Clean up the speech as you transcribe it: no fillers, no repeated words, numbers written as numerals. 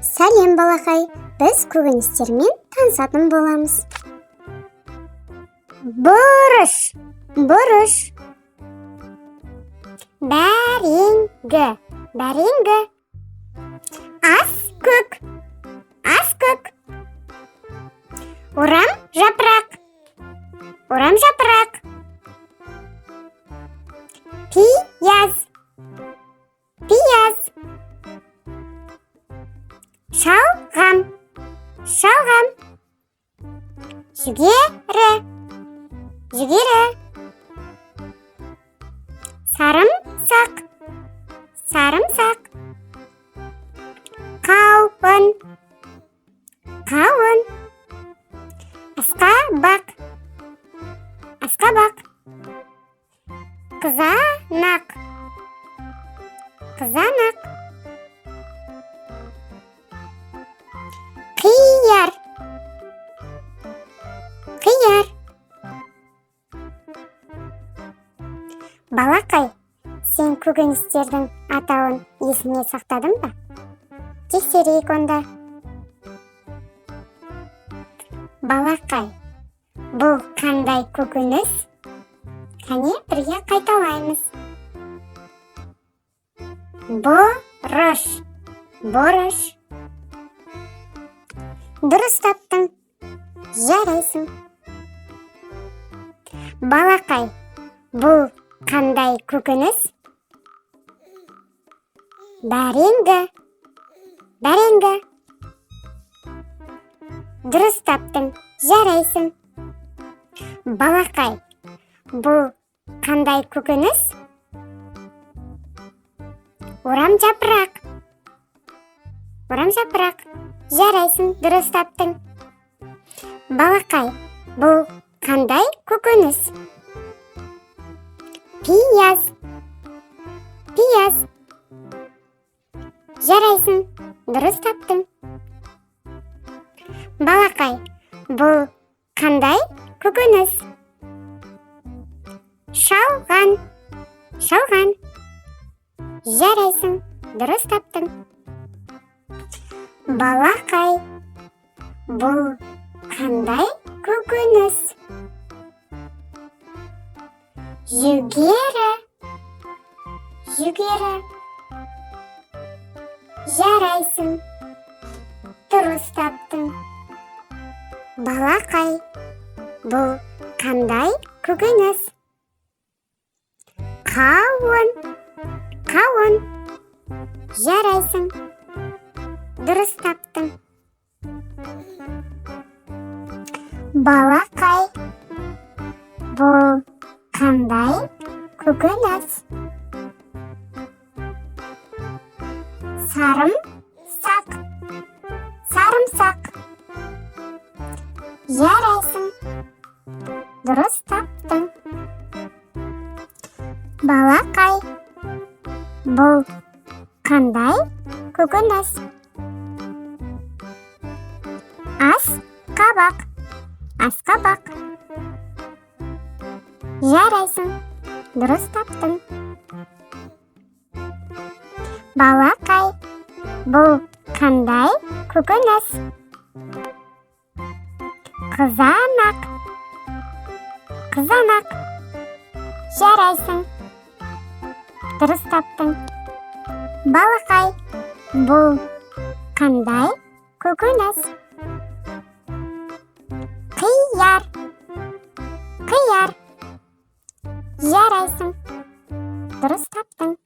Сәлем, балақай! Біз көкөністермен танысатын боламыз. Бұрыш, бұрыш. Бәреңгі, бәреңгі. Ас көк, ас көк. Орам жапырақ, орам жапырақ. Пияз, пияз. Шалғам, шалғам. Жүгері, жүгері. Сарымсақ, сарымсақ. Қауын, қауын. Асқабақ, асқабақ. Қызанақ, қызанақ. Қияр, қияр. Балақай, сен көкөністердің атауын есіңе сақтадың ба? Тексерейік онда. Балақай, бұл қандай көкөніс? Кәне, бірге қайталаймыз. Бұрыш, бұрыш. Дұрыс таптың. Жарайсың. Балақай, бұл қандай көкөніс? Бәреңгі, бәреңгі. Дұрыс таптың. Жарайсың. Балақай, бұл қандай көкөніс? Орам жапырақ, орам жапырақ. Жарайсың, дұрыс таптың. Балақай, бұл қандай көкөніс? Пияз, пияз. Жарайсың, дұрыс таптың. Балақай, бұл қандай көкөніс? Шалған, шалған. Жарайсың, дұрыс таптың. Балақай, бұл қандай көкөніс? Жүгері, жүгері. Жарайсың, дұрыс таптың. Балақай, бұл қандай көкөніс? Қауын, қауын. Жарайсың, дұрыс таптың. Балақай, бұл қандай көкөніс? Сарымсақ, сарымсақ. Жарайсың, дұрыс таптың. Балақай, бұл қандай көкөніс? Асқабақ, асқабақ. Жарайсың, дұрыс таптың. Балақай, бұл қандай көкөніс? Қызанақ, қызанақ. Жарайсың, дұрыс таптың. Балақай, бұл қандай көкөніс? Қияр, қияр. Жарайсың, дұрыс таптың.